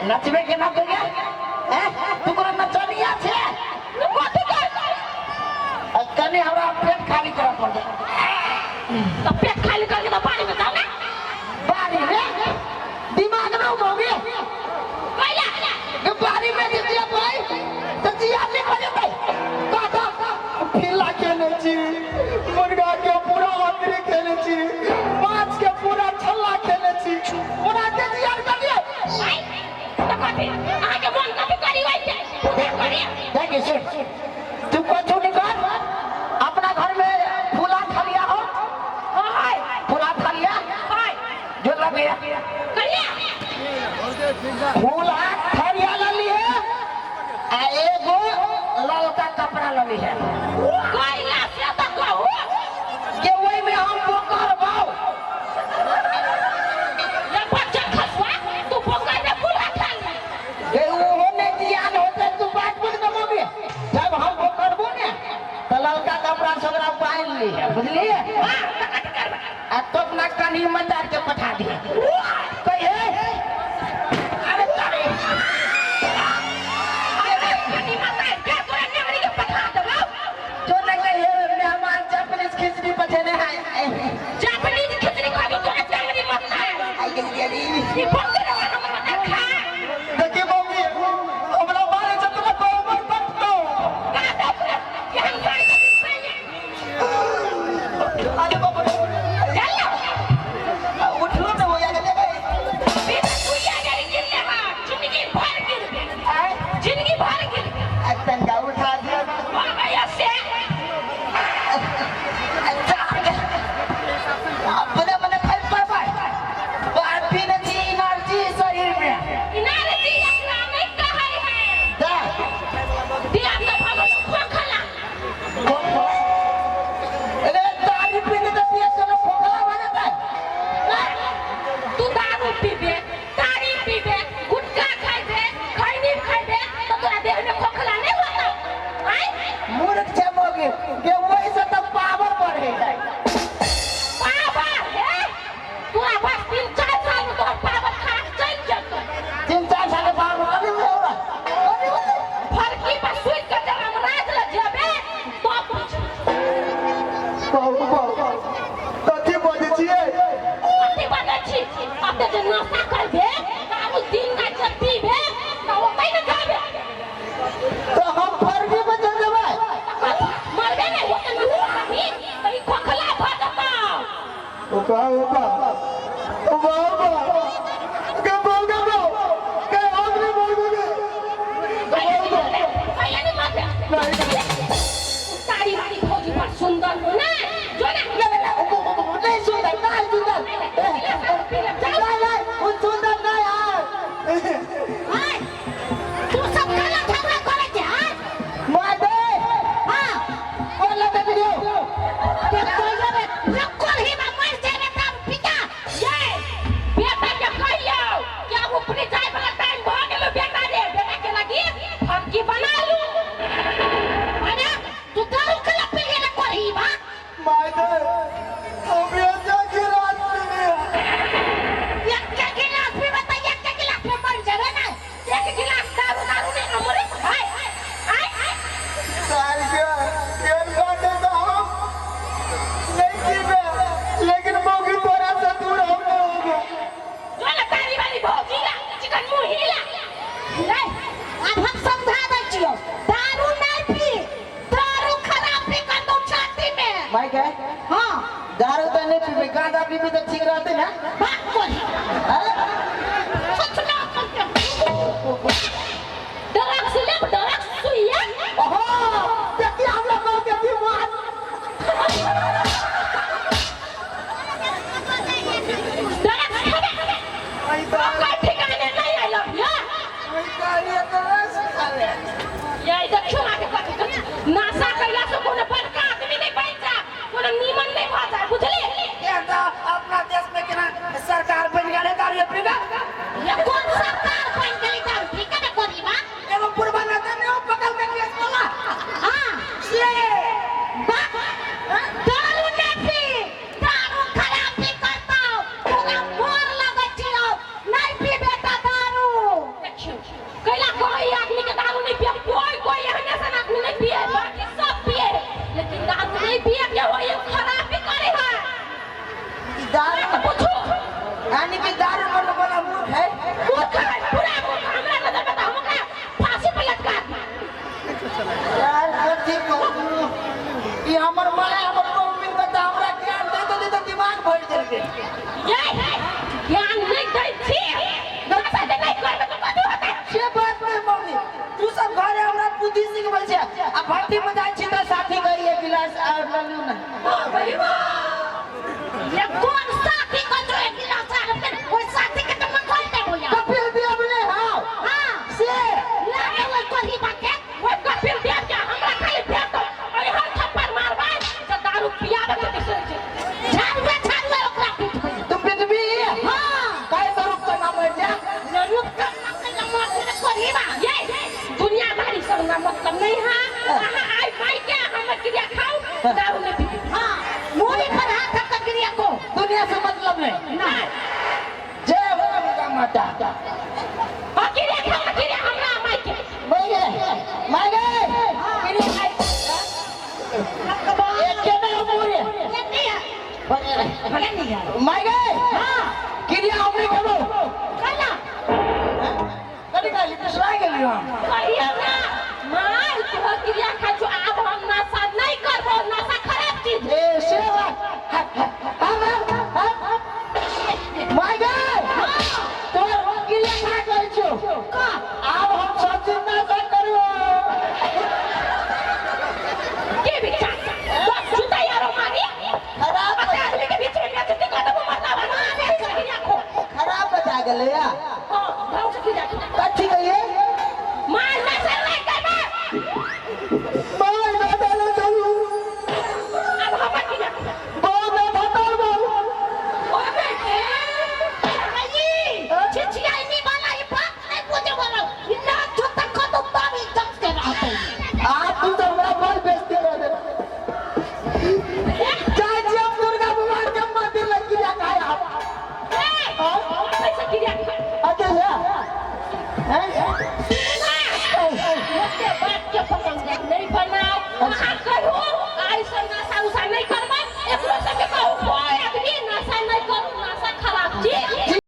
नचबे केना करिया हैं तू कोनो नचनिया छै कथी कर आ कनि हमरा पेट खाली करऽ पड़तै तो पेट खाली करके तो पानी में जाओ ना बारी में दिमाग ना उमोगे कैला के बारी में जे जिया भाई तो जिया नहीं हो जेतै काटा फिला खेले छी मुर्गा के पूरा अंदरी खेले छी माछ के पूरा छल्ला खेले छी ओना के जिया कर दिए आई तो कथी अहाँ के मन कथी करी वही के पूजा करी देखी सुन तू कथू नहीं कर अपना घर में फूला थलिया हो हां हाय फूला थलिया हाय जो लगे करिया फूला थलिया लली है आ एगो ललका कपड़ा लली है कैला से तो कहू के वही में हम बोकर बाऊ ये बच्चा खसवा तू पोकर में पूरा खा ले के ओहो नहीं जियान होते तू बात बुझ दमोगे जब हम वो करबो ने तो ललका कपड़ा सगरा पहन ली है बुझलिए हां तो कथी करबा आ तो अपना कनी मजार के पठा दिए कहिए अरे तारे अरे कनी मत के तोरा नेवरी के पठा देबो जो न कहिए मेहमान जापानीज खिचड़ी पठेने है जापानीज खिचड़ी खा के तोरा नेवरी मत खा आई गेली ई पोकर हमर मत खा देखी मम्मी हमरा मारे जतना को उमर तक तो का दो कि हम सारी दिन सही अरे बाप रे चल उठलो ना हो या के देखै सीधा सुइया गरी गिरले हा जिंदगी भर गिर गए आय जिंदगी भर गिर गए आ तनका उठा दिया हो गया से अपने मने खाइ पाबै बात भी नहीं एनर्जी शरीर में इनारती एकरा नहीं कहै है दा दिया तो भगवान खोखला अरे दारू पीने तो पिए तो खोखला हो जाता है तू दारू पीबे तारी पीबे गुटखा खाइबे खैनी खाइबे तो तोरा देह में खोखला नहीं होता आय मूर्ख छै मोगी के वही से तो पावर बढ़े है पावर हे तोरा बस 3-4 साल में तोहर पावर खाक चलि जेतौ 3-4 साल के पावर अभी होगा अभी होगा फरकी पर सुति के जब हम राज लग जेबे तो पूछ बाबू बाबू कथी बजै छियै कथी बजै छी अब तऽ जे नाश्ता करबे दारू दिन राति जब पीबे तऽ ओतै ने जाबे तो हम फर्जी पर चल जेबै मरबे नहि होतै नशा करबी तऽ ई खोखला भऽ जेतौ ओका ओका ओ बाबा के बाबा के बाबा के हम नहीं मरबे कहिया नहि मरबे नहीं तारी वाली भौजी बड़ सुंदर हो ने जो ने नहीं सुंदर नहीं सुंदर नहीं नहीं वो सुंदर नहीं है हाय तू सब काला झगड़ा करे छे हाय मार दे हां बोला दे वीडियो के कहियो रे रखल ही में मर जाबे तब पिता ये बेटा के कहियो कि अब ऊपरी जाय वाला टाइम भ गेलो बेटा रे बेटा के लगी फरकी बना लू अरे तू दारू कला पी गेले करही बा my दे हम ये जाके रात पीने एक के गिलास पीबे त एक के गिलास में मर जाबे ना एक गिलास दारू दारू नहीं अमृत हाय हाय साल के केन बाटे तो हम नहीं पीबे लेकिन मौगी तोरा से दूर हम नहीं होबो जो ना तारी वाली भौजी ला चिकन मुही ला नहीं अब हम समझा दै छियो दारू नहीं पी दारू खराब भी कर दो छाती में माइक है हाँ दारू तो नहीं पीबे गांजा पीबे तो ठीक रहते ना बात कोई कुछ ना ड्रग्स ले ड्रग्स सुइया ओहो देखिए हम लोग को देखिए मार ड्रग्स खाबे ओकर ठिकाने नहीं I love you ये देखियो आके कथी कथी नाशा कैला से कोनो बड़का आदमी नहीं बन जा कोनो नीमन नहीं भऽ जाए बुझली अपना देश में केना सरकार बन गेलै दारू पीबे ये कौन सरकार बन गेलै दारू पी के ने करी बा एगो पुरबा नेता ने ओ पकड़ के केस वाला हाँ से बा दारू नहीं पी दारू खराब भी करता पूरा मोर लगै छियो नहीं पी बेटा दारू कथी कहू ई हमर माय हमर बहू मिल के तऽ हमरा ज्ञान दे देली तऽ दिमाग भरि देलकै। ये ज्ञान नहि दै छी, नशा जे नहि करबै तऽ कथी होतै? से बात नहीं मम्मी, तू सब घरे हमरा बुद्धि सिखबै छै आ भट्टी में जाइ छी तऽ साथी गई एक गिलास और लल्लू ना। ये कोन साथी को जो एक गिलास आर फेर ओइ साथी के तऽ मखोल देबो या। कपिल देव ने हाँ हाँ से लागे ओइ कोढ़ी के, ओइ कपिल देव के हमरा खाली भेट ओइ हर थप्पड़ मारबै तऽ दारू पियाबे के बिसरि जेबै। झाड़ुए झाड़ुए ओकरा पीटबै। तू पिटबी? हाँ। काय तो रूप चंगा मर जा। न रूप चंगा के मर रे कोढ़ी बा। ये दुनियादारी सब ना मतलब नहीं है। अहाँ आइ माई के हमर क्रिया खाउ, दारू नहीं पीबी। हाँ मूड़ी पर हाथ रख के क्रिया को दुनिया से मतलब नहीं। नहीं। जय हो दुर्गा माता। हाँ क्रिया खाउ, क्रिया हमरा माई के। माय गे, माय गे, क्रिया खाइ। एक के नहीं मूड़ी। नहीं है। नहीं है। माय गे, हाँ क्रिया हमरे खेबो। कला कथी कहली बिसरा गेलियो हम। कहियो ना माय तोहर क्रिया खाइ छौ, आब हम नशा नहीं करबो, नशा खराब चीज। ए से बात। हम हम हम माय गे, तोहर क्रिया खा गइल छौ। का आब हम सब दिन नशा करबो। के बिचा दस जूता यारो मारी खराब अते आदमी के बीच में बेइज्जती कर देबो मरना बना क्रिया खो। खराब बता गेलै या। हां भाव से क्रिया खो। कथी कहिए? मार नशा नहीं करबे। माय दादा ले चलू। अब हमर क्रिया खो। बहुत ना फटल बहु। ओ बेटे आई छिछियाई वाला ई बात नहीं बुझे वाला ना जूता खो तो तब इज्जत के रहते। आज तू तो हमरा बड़ बेइज्जती कर दे। जाइ छी हम दुर्गा भगवान के मंदिर लग क्रिया खाय आब। ए कैसे क्रिया खा? अकेले हैं?